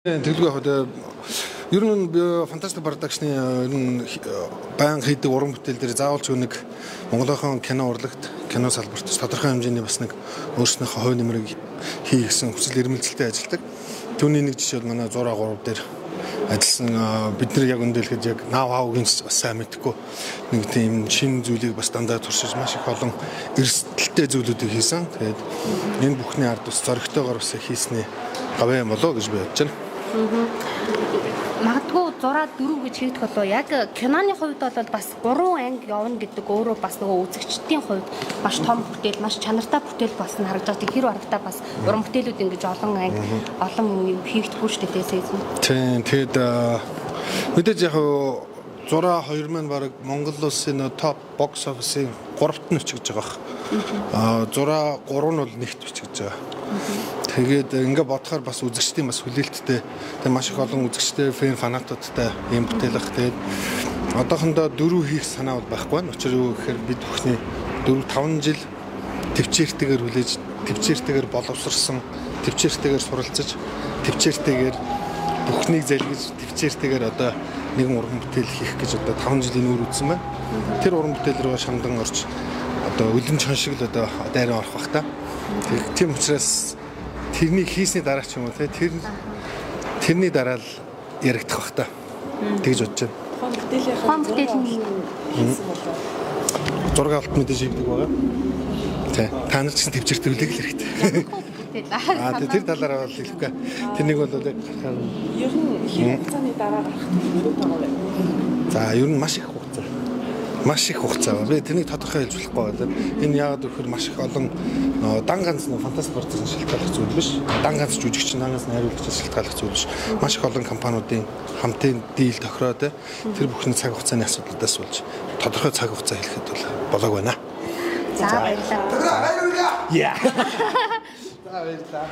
Тэгэлгүй яг ер нь Fantastic Production-ы ер нь байнга хийдэг уран бүтээл дээр заавал ч нэг Монголынхон кино урлагт, кино салбарт тодорхой хэмжээний бас нэг өөрснийхөө хувь нэмрийг хий гэсэн хүсэл эрмэлзэлтэй ажилладаг. Түүний нэг жишээ бол манай Зураа 3 дээр ажилласан, бид нар яг үндэ хэлэхэд яг нав хавгийн бас сайн мэдэхгүй нэг тийм шинэ зүйлийг бас дандаа туршиж, маш их олон эрсдэлтэй зүйлүүдийг хийсэн. Тэгээд энэ бүхний ард бас зоригтойгоор бас хийсний гавьяа юм болоо гэж би бодож байна. Магадгүй Зураа 4 гэж хийгдэх болов, яг киноны хувьд бол бас 3 анги явна гэдэг өөрөө бас нөгөө үзэгчдийн хувьд маш том бүтээл, маш чанартай бүтээл болсон харагдаж байгаа. Тэр барагтаа бас уран бүтээлүүд ингэж олон анги, олон юм хийгдэхгүй шүү дээ, season. Тийм, тэгэд мэдээж яг Зураа 2 маань баг Монгол улсын нөө топ box office-ийн 3-т нь өчгөж байгаа бах. Зураа 3 нь бол нэгт өчгөж байгаа. Тэгээд ингээ бодохоор бас үзэгчдийн бас хүлээлттэй, тэгээд маш их олон үзэгчтэй, fan фанатуудтай юм бүтээл ах. Тэгээд одоохондоо дөрөв хийх санаа бол байхгүй байна. Учир юу гэхээр бид бүхний 4 5 жил төвчээртэйгээр хүлээж, төвчээртэйгээр боловсрсон, төвчээртэйгээр суралцаж, төвчээртэйгээр бүхнийг залгиж, төвчээртэйгээр одоо нэгэн уран бүтээл хийх гэж одоо 5 жилийн нүүр үзсэн байна. Тэр уран бүтээл рүү шамдан орж одоо өлөн чон шиг л одоо дайран орох бах та. Тийм учраас тэрнийг хийсний дараа ч юм уу те, тэрний дараа л яригдах бах та. Тэгж бодож байна. Тухайн бүтээлийнхээ Тухайн бүтээл нь хийсэн болов. Зураг авалт мэдээж хийдэг байгаа. Тэ. Та нар ч гэсэн төвчээртэй үлээх л хэрэгтэй. Бүтээл. Тэр талаараа бол хэлэхгүй. Тэрнийг бол яг гарахаар Ер нь хэр хугацааны дараа гарах төлөвлөгөө байгаа вэ? За, ер нь маш их хугацаа. Маш их хугацаа. Би тэрнийг тодорхой хэлж болохгүй байна. Энэ яагаад гэвэл маш их олон нөө дан ганц нөө Fantastic Production шалтгааллах зүйл биш. Дан ганц жүжигчин, дан ганц найруулагч шалтгааллах зүйл биш. Маш их олон компаниудын хамтын дийл тохироо те. Тэр бүхний цаг хугацааны асуудлуудаас болж тодорхой цаг хугацаа хэлэхэд бол болоог байна. За, баярлалаа. Yeah. За, баярлалаа.